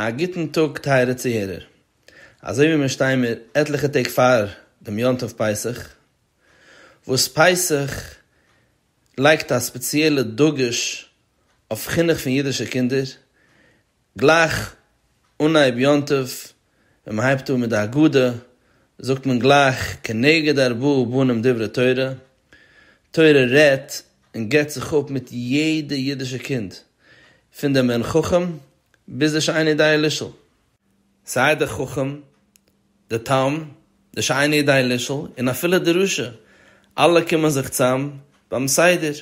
א גוטן טאג טייערע צוהערער. אזוי ווי מיר שטייען מיר עטליכע טעג פאר דעם יום טוב פסח, וואס פסח לייגט א ספעציעלע דגוש אויף חינוך פון אידישע קינדער, גלייך אנהייב יום טוב ווען מען הייבט אן מיט די הגדה זאגט מען גלייך כנגד ארבעה בנים דברה תורה, תורה רעדט און געבט זיך אפ מיט יעדע אידישע קינד, פון דעם בן חכם ביז די שאינו יודע לשאול. סיי די חכם, די תם, די שאינו יודע לשאול, און אפילו די רשע, אלע קומען זיך צאם ביים סדר,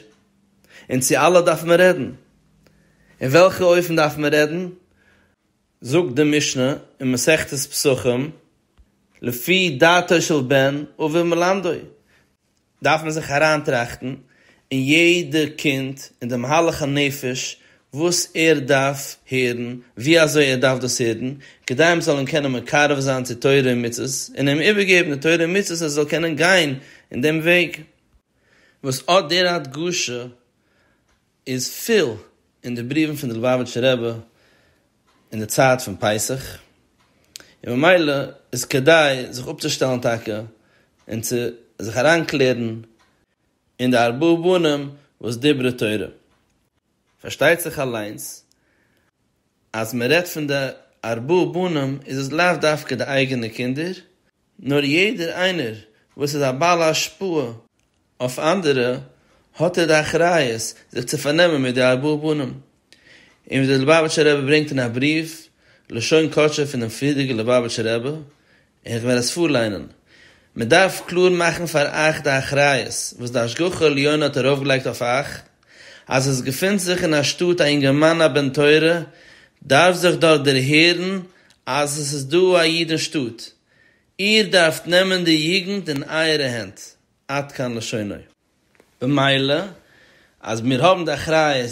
און צו אלע דארף מען רעדן. אין וועלכע אופן דארף מען רעדן? זאגט די משנה אין מסכת פסחים, לפי דעתו של בן אביו מלמדו, דארף מען זיך אריינטראכטן אין יעדע קינד אין די מהלך הנפש וואס ער דארף הערן, ווי אזוי ער דארף דאס הערן, כדי מען זאל אים קענען מקרב זיין צו תורה און מצוות, און אים איבערגעבן די תורה און מצוות ער זאל קענען גיין אין דעם וועג. וואס אט דער הדגשה איז פול אין די בריוון פון די ליובאוויטשער רבי אין די צייט פון פסח, און ממילא איז כדאי זיך אפצושטעלן טאקע און צו זיך אריינקלערן אין די ארבעה בנים וואס דיברה תורה. פארשטייט זיך אליינס אז מען רעדט פון די ארבעה בנים איז עס לאו דווקא די אייגענע קינדער, נאר יעדער איינער וואס איז א בעל השפעה אויף אנדערע, האט ער די אחריות זיך צו פארנעמען מיט די ארבעה בנים. און ווי דער ליובאוויטשער רבי ברענגט אין א בריוו, לשון קדשו פון דעם פריערדיגן ליובאוויטשער רבי, און איך וועל עס פארליינען, מען דארף קלאר מאכן פאר אייך די אחריות וואס די השגחה עליונה האט ארויפגעלייגט אויף אייך, אז עס געפינט זיך אין א שטאט א אינגערמאן א בן תורה, דארף זיך דארט דערהערן אז עס איז דא א איד אין שטאט, איר דארפט נעמען די יוגנט אין אייערע הענט, עד כאן לשונו. במילא אז מיר האבן די אחריות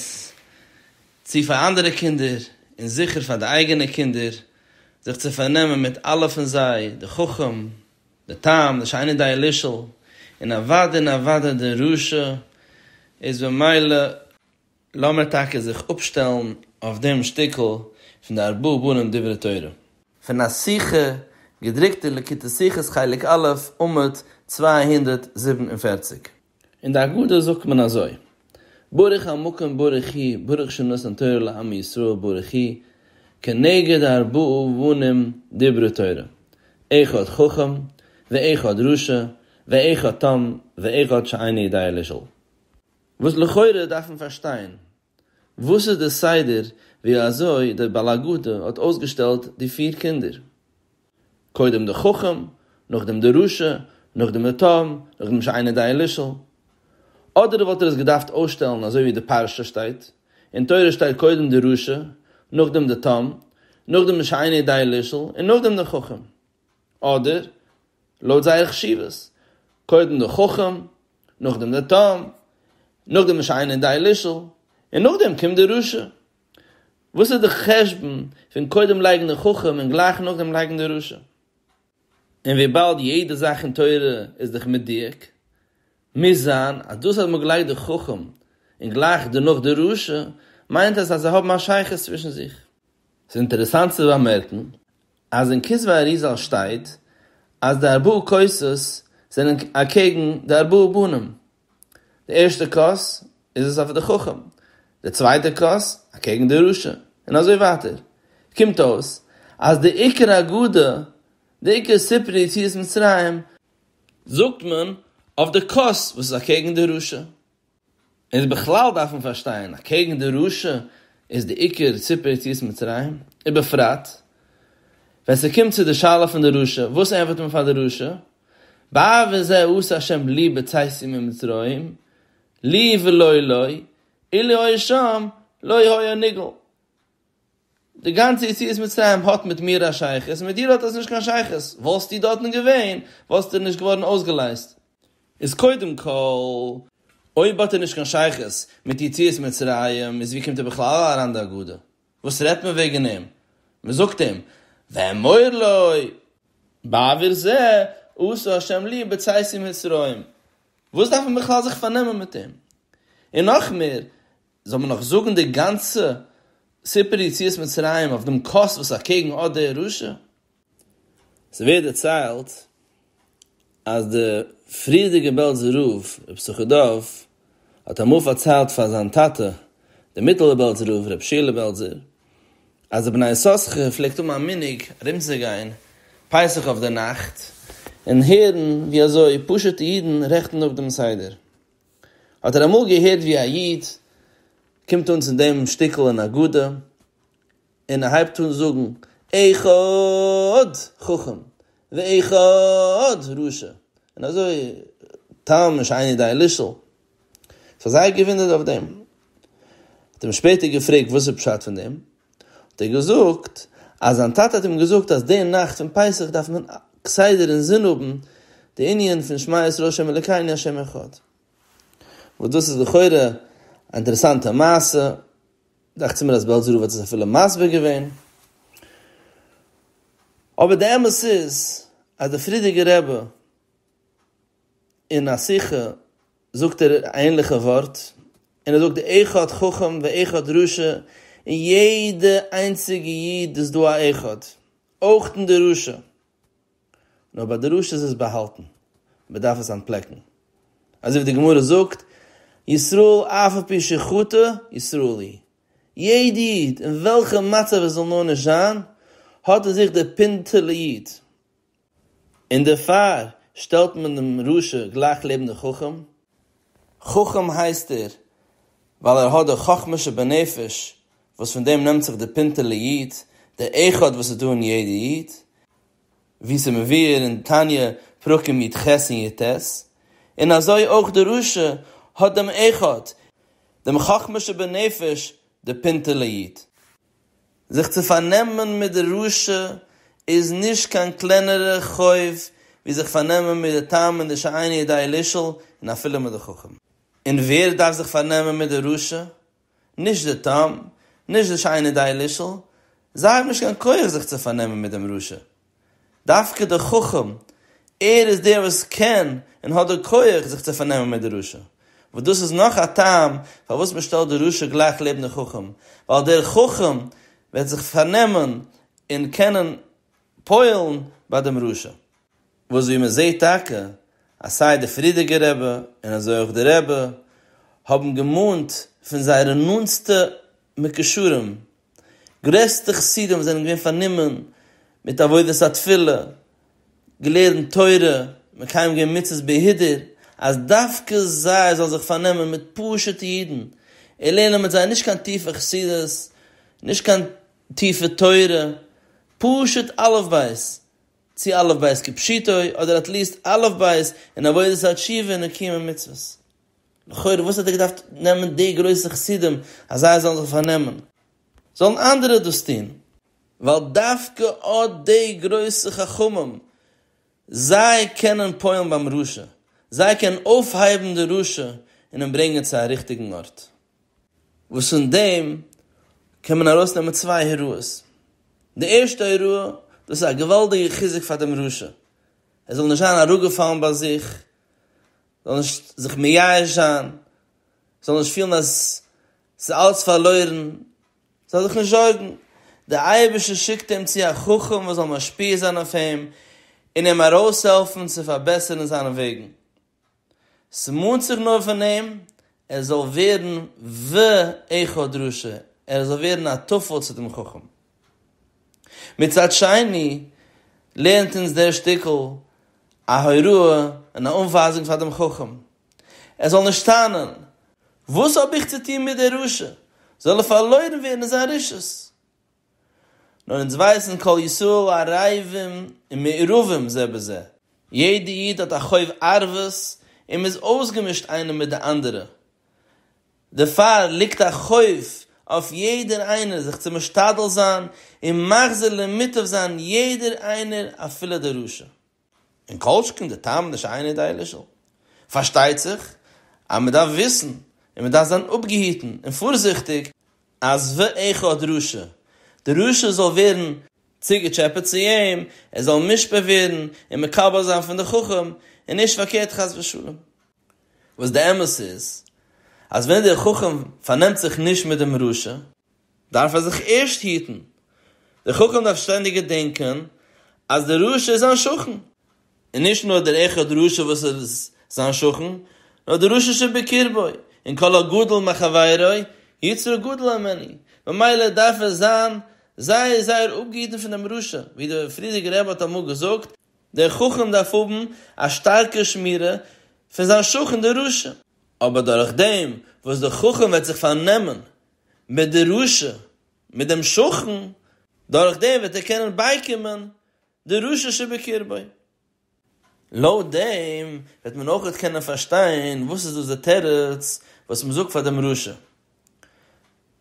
צו פאר אנדערע קינדער און זיכער פאר די אייגענע קינדער, זיך צו פארנעמען מיט אלע פון זיי, די חכם, די תם, די שאינו יודע לשאול, און אוודאי און אוודאי די רשע, איז במילא לאמיר טאקע זיך אפשטעלן אויף דעם שטיקל פון די ארבעה בנים דברי תורה. פון א שיחה געדרוקט אין ליקוטי שיחות חלק א' עמוד 247. אין די הגדה זאגט מען אזוי, ברוך המקום ברוך הוא ברוך שנתן תורה לעמו ישראל ברוך הוא כנגד ארבעה בנים דברה תורה, אחד חכם ואחד רשע ואחד תם ואחד שאינו יודע לשאול. וואס לכאורה דארף מען פארשטיין, וואס איז די סדר ווי אזוי דער בעל הגדה האט אויסגעשטעלט די פיר קינדער? קודם די חכם, נאכדעם די רשע, נאכדעם די תם, נאכדעם שאינו יודע לשאול. אדער וואלט ער עס געדארפט אויסשטעלן אזוי ווי די פרשה שטייט, אין תורה שטייט קודם די רשע, נאכדעם די תם, נאכדעם די שאינו יודע לשאול, און נאכדעם די חכם. אדער לויט זייער חשיבות, קודם די חכם, נאכדעם די תם, נאכדעם די שאינו יודע לשאול, און נאכדעם קומט די רשע. וואס איז די חשבון פון קודם לייגן די חכם און גלייך נאכדעם לייגן די רשע? און וויבאלד יעדע זאך אין תורה איז דאך מדויק, מוז זיין אז דאס אז מ'האט געלייגט די חכם און גלייך דערנאך די רשע, מיינט עס אז זיי האבן א שייכות צווישן זיך. ס'איז אינטערעסאנט צו באמערקן אז אין כתבי אריזל שטייט אז די ארבעה כוסות זענען אקעגן די ארבעה בנים. די ערשטע כוס איז עס אויף די חכם, די צווייטע כוס אקעגן די רשע, און אזוי ווייטער. קומט אויס אז די עיקר הגדה, די עיקר סיפור יציאת מצרים, זאגט מען אויף די כוס וואס איז אקעגן די רשע. איז בכלל דארף מען פארשטיין, אקעגן די רשע איז די עיקר סיפור יציאת מצרים, ובפרט ווען ס'קומט צו די שאלה פון די רשע, וואס ענטפערט מען פאר די רשע? בעבור זה עשה השם לי בצאתי ממצרים, לי ולא לו, אילו היה שם לא היה נגאל. די גאנצע יציאת מצרים האט מיט מיר א שייכות, מיט דיר האט עס נישט קיין שייכות, וואלסטו דארטן געווען וואלסטו נישט געווארן אויסגעלייזט. איז קודם כל, אויב האט ער נישט קיין שייכות מיט יציאת מצרים, איז ווי קומט ער בכלל אריין די הגדה? וואס רעדט מען וועגן אים? מען זאגט אים, ואמור לו, בעבור זה עשה השם לי בצאתי ממצרים. וואס דארף מען בכלל זיך פארנעמען מיט אים? און נאך מער, זאל מען נאך זאגן די גאנצע. סיפור יציאת מצרים אויף דעם כוס וואס אקעגן אט דער רשע? ס'ווערט דערציילט אז דער פריערדיגער בעלזער רב, רבי יששכר דוב, האט אמאל פארציילט פאר זיין טאטע, דער מיטעלער בעלזער רב, רבי שיעלע בעלזער, אז דער בני יששכר פלעגט האבן א מנהג ארומצוגיין פסח אויף דער נאכט און הערן ווי אזוי פשוט'ע אידן רעכטן אפ דעם סדר. האט ער אמאל געהערט ווי א איד קומט אן צו דעם שטיקל אין הגדה, און ער הייבט אן זאגן אחד חכם ואחד רשע, און אזוי תם שאינו יודע לשאול. ס'האט זייער געוואונדערט אויף דעם. האט אים שפעטער געפרעגט וואס איז פשט פון דעם, האט ער געזאגט אז זיין טאטע האט אים געזאגט אז די נאכט פון פסח דארף מען כסדר אינזין האבן די ענין פון שמע ישראל ה' אלוקינו ה' אחד. וואס דאס איז לכאורה א אינטערעסאנטע מעשה, דאכט זיך מיר אז בעלזער רב האט עס אפילו מסביר געווען. אבער די אמת איז אז דער פריערדיגער רבי אין א שיחה זאגט ער א ענליכע ווארט, און ער זאגט אחד חכם ואחד רשע, אין יעדע איינציגע איד איז דא א אחד, אויך אין די רשע. נאר ביי די רשע איז עס באהאלטן, מען דארף עס אנטפלעקן. אזוי ווי די גמרא זאגט, ישראל אף על פי שחטא ישראל הוא. יעדע איד, אין וועלכע מצב עס זאל נאר נישט זיין, האט אין זיך די פינטעלע איד. און דערפאר שטעלט מען דעם רשע גלייך לעבן די חכם. חכם הייסט ער ווייל ער האט די חכמה שבנפש וואס פון דעם נעמט זיך די פינטעלע איד, די אחד וואס איז דא אין יעדע איד, ווי ס'איז מבואר אין תניא פרקים י ח און י ט, און אזוי אויך די רשע האט דעם אחד, דעם חכמה שבנפש, די פינטעלע איד. זיך צו פארנעמען מיט די רשע איז נישט קיין קלענערע חוב ווי זיך פארנעמען מיט די תם און די שאינו יודע לשאול און אפילו מיט די חכם. און ווער דארף זיך פארנעמען מיט די רשע? נישט די תם, נישט די שאינו יודע לשאול, זיי האבן נישט קיין כח זיך צו פארנעמען מיט דעם רשע. דווקא דער חכם, ער איז דער וואס קען און האט די כח זיך צו פארנעמען מיט די רשע. וואס דאס איז נאך א טעם פארוואס מען שטעלט די רשע גלייך לעבן די חכם, ווייל דער חכם וועט זיך פארנעמען און קענען פועל'ן ביי דעם רשע. וואס ווי מען זעט טאקע אז סיי דער פריערדיגער רבי און אזוי אויך דער רבי האבן געמאנט פון זייערע נאנטסטע מקושרים, גרעסטע חסידים וואס זענען געווען פארנומען מיט עבודת התפילה, געלערנט תורה, מקיים געווען מצוות בהידור, אז דווקא זיי זאלן זיך פארנעמען מיט פשוט'ע אידן און לערנען מיט זיי נישט קיין טיפע חסידות, נישט קיין טיפע תורה, פשוט אלף בית, צו אלף בית כפשוטו, אדער at least אלף בית אין עבודת התשובה און קיום המצוות. לכאורה וואס האט ער געדארפט נעמען די גרויסע חסידים אז זיי זאלן זיך פארנעמען? זאלן אנדערע דאס טון. ווייל דווקא אט די גרויסע חכמים, זיי קענען פועל'ן ביים רשע, זיי קענען אויפהייבן די רשע און אים ברענגען צו א ריכטיגן ארט. וואס פון דעם קען מען ארויסנעמען צוויי הוראות. די ערשטע הוראה, דאס איז א געוואלדיגע חיזוק פאר דעם רשע, ער זאל נישט זיין אראפגעפאלן ביי זיך, זאל נישט זיך מייאש זיין, זאל נישט פילן אז ס'איז אלץ פארלוירן, זאל זיך נישט זארגן, דער אייבערשטער שיקט אים צו א חכם וואס זאל משפיע זיין אויף אים און אים ארויסהעלפן צו פארבעסערן זיינע וועגן. ס'מאנט זיך נאר פון אים ער זאל ווערן ואחד רשע, ער זאל ווערן א טפל צו דעם חכם. מצד שני לערנט אונז דער שטיקל א הוראה און א אנווייזונג פאר דעם חכם, ער זאל נישט טענה'ן, וואס האב איך צו טון מיט דער רשע, זאל ער פארלוירן ווערן אין זיין רשעות. נאר אונז ווייסן כל ישראל ערבים ומעורבים זה בזה, יעדע איד האט א חוב ערבות און מ'איז אויסגעמישט איינער מיט די אנדערע, דערפאר ליגט א חוב אויף יעדער איינער זיך צו משתדל זיין און מחזיר למוטב זיין יעדער איינער אפילו דער רשע. און כל שכן די תם די שאינו יודע לשאול. פארשטייט זיך אז מען דארף וויסן און מען דארף זיין אפגעהיטן און פארזיכטיג אז ואחד רשע, די רשע זאל ווערן צוגעטשעפעט צו אים, ער זאל מושפע ווערן און מקבל זיין פון די חכם, און נישט פארקערט חס ושלום. וואס די אמת איז, אז ווען דער חכם פארנעמט זיך נישט מיט דעם רשע. דארף ער זיך ערשט היטן. דער חכם דארף שטענדיג געדענקען אז דער רשע איז זיין שכן. און נישט נאר דער אחד רשע וואס איז זיין שכן, נאר דער רשע שבקרבו, און כל הגדול מחבירו יצרו גדול הימנו, ממילא דארף ער זיין זייער זייער אפגעהיטן פון דעם רשע, ווי דער פריערדיגער רבי האט אמאל געזאגט, דער חכם דארף האבן א שטארקע שמירה פון זיין שכן דער רשע. אבער דורך דעם וואס דער חכם וועט זיך פארנעמען מיט דער רשע, מיט דעם שכן, דורך דעם וועט ער קענען בייקומען די רשע שבקרבו. לויט דעם וועט מען אויכעט קענען פארשטיין וואס איז דאס די תירוץ וואס מען זאגט פאר דעם רשע.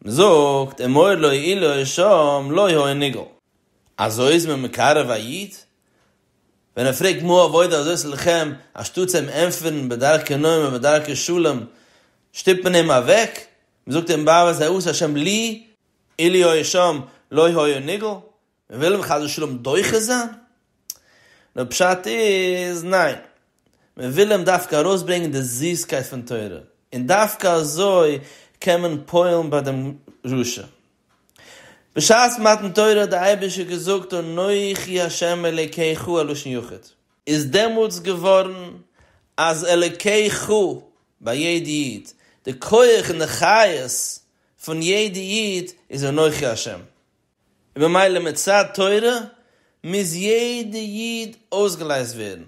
מען זאגט אמור לו אילו היה שם לא היה נגאל. אזוי איז מען מקרב א איד? ווען ער פרעגט מה העבודה הזאת לכם, אנשטאט צו אים ענטפערן בדרכי נועם ובדרכי שלום, שטופט מען אים אוועק, מען זאגט אים בעבור זה עשה השם לי אילו היה שם לא היה נגאל. מען וויל אים חס ושלום דוחה זיין? נאר פשט איז ניין, מען וויל אים דווקא ארויסברענגען די זיסקייט פון תורה, און דווקא אזוי קען מען פועל'ן ביי דעם רשע. בשעת מתן תורה האט דער אייבערשטער געזאגט אנכי ה' אלקיך א לשון יחיד. איז דעמאלטס געווארן אז אלקיך ביי יעדע איד, די כח און די חיות פון יעדע איד איז אנכי ה'. און ממילא מצד תורה מוז יעדע איד אויסגעלייזט ווערן,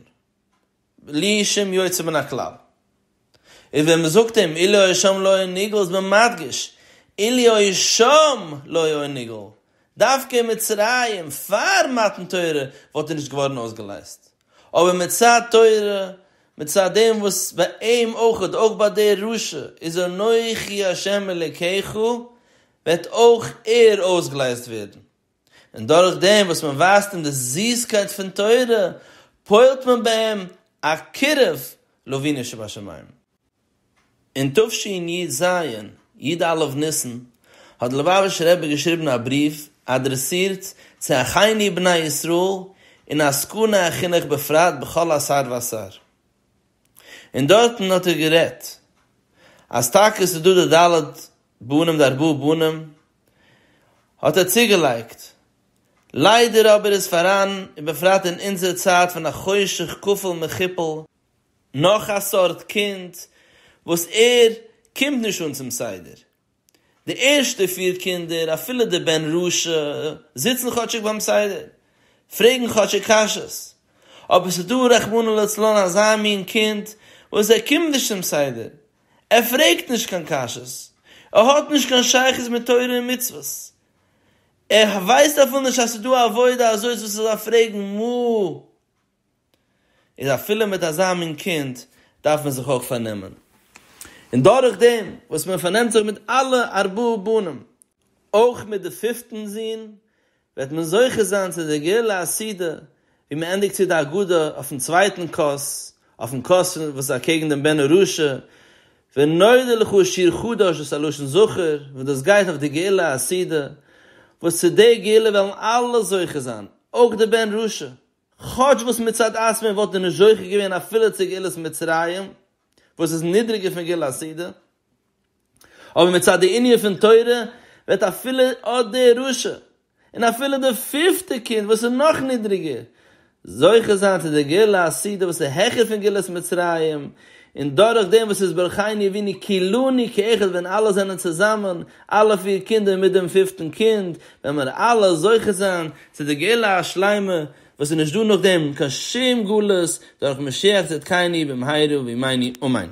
בלי שום יוצא מן הכלל. און ווען מען זאגט אים אילו היה שם לא היה נגאל איז מען מדגיש, אילו היה שם לא היה נגאל, דווקא אין מצרים פאר מתן תורה וואלט ער נישט געווארן אויסגעלייזט, אבער מצד תורה, מצד דעם וואס ביי אים אויך, אויך ביי דער רשע, איז אנכי ה' אלוקיך, וועט אויך ער אויסגלייזט ווערן. און דורך דעם וואס מען ווייזט אים די זיסקייט פון תורה, פועל'ט מען ביי אים א קירוב לאבינו שבשמים. אין תשי"ז, י"א ניסן, האט דער ליובאוויטשער רבי געשריבן א בריוו אדרעסירט צו אחינו בני ישראל און עסקני החינוך בפרט בכל אתר ואתר. און דארטן האט ער גערעדט אז טאקע ס'איז דא די ד' בנים די ארבעה בנים, האט ער צוגעלייגט, ליידער אבער איז פאראן, ובפרט אין אונזער צייט פון א חושך כפול מכופל, נאך א סארט קינד וואס ער קומט נישט אן צום סדר. די ערשטע פיר קינדער, אפילו די בן רשע, זיצן כאטשיג ביים סדר, פרעגן כאטשיג קשיות. אבער ס'איז דא רחמנא לצלן אזא מין קינד וואס ער קומט נישט צום סדר, ער פרעגט נישט קיין קשיות, ער האט נישט קיין שייכות מיט תורה און מצוות, ער ווייסט אפילו נישט אז ס'איז דא א עבודה הזאת וואס ער זאל פרעגן מה. איז אפילו מיט אזא מין קינד דארף מען זיך אויך פארנעמען, און דורך דעם וואס מען פארנעמט זיך מיט אלע ארבעה בנים, אויך מיט די פיפטן זון, וועט מען זוכה זיין צו די גאולה העתידה, ווי מען ענדיגט צו די הגדה אויפן צווייטן כוס, אויפן כוס וואס איז אקעגן דעם בן הרשע, ונודע לך שיר חדש, דאס איז א לשון זכר, וואס דאס גייט אויף די גאולה העתידה, וואס צו די גאולה וועלן אלע זוכה זיין, אויך די בן רשע. כאטש וואס מצד עצמו וואלט ער נישט זוכה געווען אפילו צו גאולת מצרים, וואס איז נידריגער פון גאולה העתידה, אבער מצד די ענין פון תורה וועט אפילו אט דער רשע, און אפילו דער פיפטע קינד וואס איז נאך נידריגער, זוכה זיין צו די גאולה העתידה וואס איז העכער פון גאולת מצרים, און דורך דעם וואס איז ברכנו אבינו כולנו כאחד ווען אלע זענען צוזאמען, אלע פיר קינדער מיט דעם פיפטן קינד, וועלן מיר אלע זוכה זיין צו די גאולה השלימה וואס איז נישט דא נאכדעם קיין שום גלות דורך משיח צדקינו במהרה בימינו אמן.